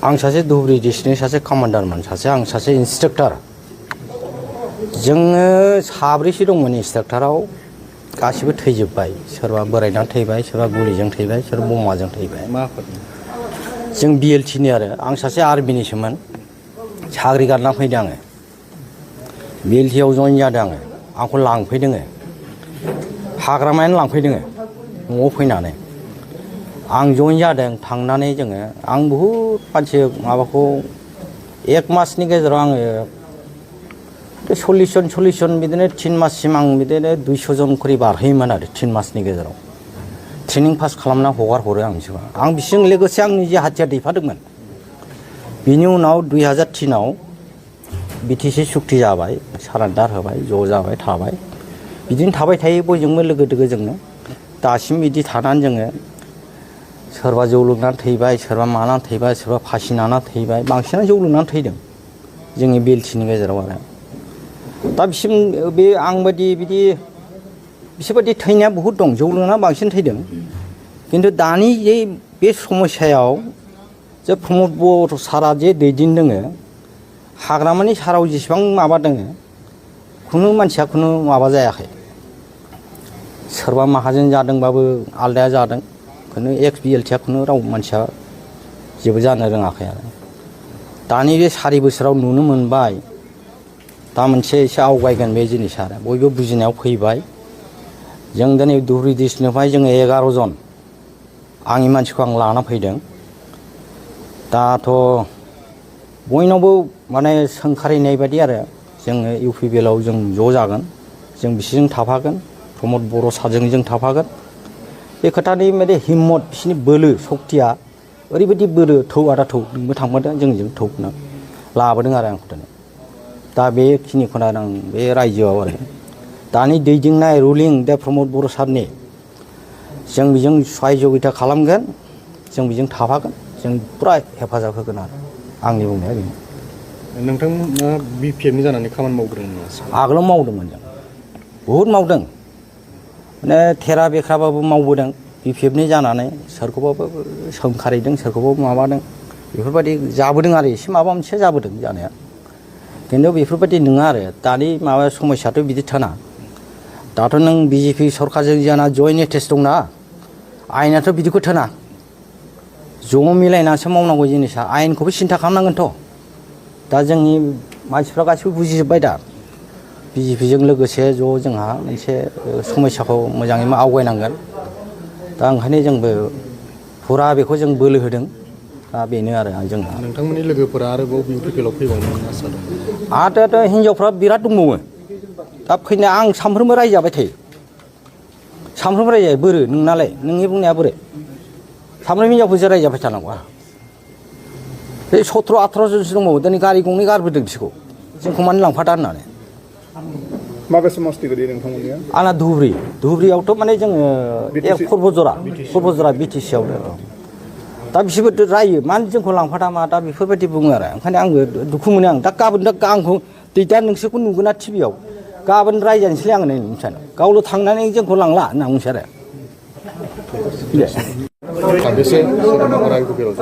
आं सासे धुबुरी डिस्ट्रिक्टनि सासे कमान्डारमोन आं सासे इन्सट्राक्टर जोङो साब्रैसो दंमोन इन्सट्राक्टराव गासिबो थैजोब्बाय सोरबा बोरायनानै थैबाय सोरबा गुलिजों थैबाय सोरबा बमाजों थैबाय जों BLT नि आं सासे आर्मिनिसोमोन साख्रि गारना फैदों आङो BLT आव जइन जादों आंखौ लांफैदों हाग्रामायानो लांफैदों न'आव फैनानै आं जइन जादों थांनानै जोङो आं बहुद मानसि माबाखौ 1 मासनि गेजेराव आङो 40 जन बिदिनो 3 माससिम आं बिदिनो 200 जन खरि बारहोयोमोन 3 मासनि गेजेराव ट्रेनिं पास खालामना हगार हरो आं बिसिजों लोगोसे आं निजे हाथियार दैफादोंमोन बिनि उनाव 2003 आव BTC सुक्ति जाबाय सारेन्डार होबाय ज' जाबाय थाबाय बिदिनो थाबाय थायो बयजोंबो लोगो दोगो जोंनो दासिम बिदि थानानै जोङो सोरबा जौ लोंनानै थैबाय सोरबा मानानै थैबाय सोरबा फासि नांना थैबाय बांसिनानो जौ लोंनानै थैदों जोंनि BLT नि गेजेराव दा बिसिम बे आं बायदि बिदि बिसोरबायदि थैनाया बहुद दं जौ लोंना बांसिन थैदों किन्तु दानि बे समस्यायाव जे प्रमद बर' सारा जे दैदेनदों हाग्रामानि साराव जेसेबां माबा दङ खुनु मानसिया खुनु माबा जायाखै सोरबा माहाजोन जादोंबाबो आलदाया जादों खुनु एक्स BLT आ खुनु राव मानसिया जेबो जानो रोङाखै दानि बे 4 बोसोराव नुनो मोनबाय दा मोनसे एसे आवगायगोन बे जिनिसा बयबो बुजिनायाव फैबाय जों दिनै धुबुरी डिस्ट्रिक्टनिफ्राय जोङो 11 जन आंनि मानसिखौ आं लाना फैदों दाथ' बयनावबो माने सोंखारिनाय बायदि जोङो UPBL आव जों ज' जागोन जों बिसोरजों थाफागोन प्रमद बर' सारजों जों थाफागोन बे खोथानि माने हिम्मत बिसोरनि बोलो सक्तिया ओरैबायदि बोलो थौ आदा थौ नोंबो थांफादों जोंजों थौ लाबोदों आंखौ दिनै दा बेखिनिखौनो आं बे रायजोआव दानि दैदेननाय रुलिं दा प्रमद बर' सारनि जों बेजों सहयगिता खालामगोन जों बेजों थाफागोन जों पुरा हेफाजाब होगोन आंनि बुंनाया बेनो नोंथाङा BPF नि जानानै खामानि मावग्रोदों आगोलाव मावदोंमोन जों बहुद मावदों माने थेरा बेख्राबाबो मावबोदों BPF नि जानानै सोरखौबाबो सोंखारिदों सोरखौबाबो माबादों बेफोरबायदि जाबोदों एसे माबा मोनसे जाबोदों जानाया किन्तु बेफोरबायदि नङा दानि माबा समस्याथ' बिदि थाना दाथ' नों BJP सरकारजों जाना जयेन्ट एटेच दंना आयेनाथ' बिदिखौ थोना ज' मिलायनासो मावनांगौ जिनिसा आयेनखौबो सिन्था खालामनांगोनथ' दा जोंनि मानसिफ्रा गासिबो बुजिजोब्बाय दा BJP जों लोगोसे ज' जोंहा मोनसे समस्याखौ मोजाङै आवगायनांगोन दा ओंखायनो जोंबो फुरा बेखौ जों बोलो होदों दा बेनो जोंहा नोंथांमोननि लोगोफोरा आरोबाव UPBL आव फैबावनो आसा दं आरो हिनजावफ्रा बिराद दंबावो दा फैनो आं सानफ्रोमबो रायजाबाय थायो सानफ्रोमबो रायजायो बोरो नोंनालाय नोंनि बुंनाया बोरो सानफ्रोमबो हिनजावफोरजों रायजाबाय थानांगौ बे 17-18 जनसो दंबावो दिनै गारि गंनै गारबोदों बिसोरखौ जोंखौ मानो लांफादा होननानै माबे समस्ति गोलैयो नोंथांमोननिया आंना धुबुरीयावथ' माने जोङो खरबजरा BTC आवनो दा बिसोरबो रायो मानो जोंखौ लांफादा मा दा बेफोरबायदि बुङो ओंखायनो आंबो दुखु मोनो दा गाबोन आंखौ दा नोंसोरखौ नुगोन TV आव गाबोन रायजानोसैलै आङो नै नोंसानो गावल' थांनानै जोंखौ लांला होनना बुंसै साबेसे सोद्रोमाफोरा UPBL आव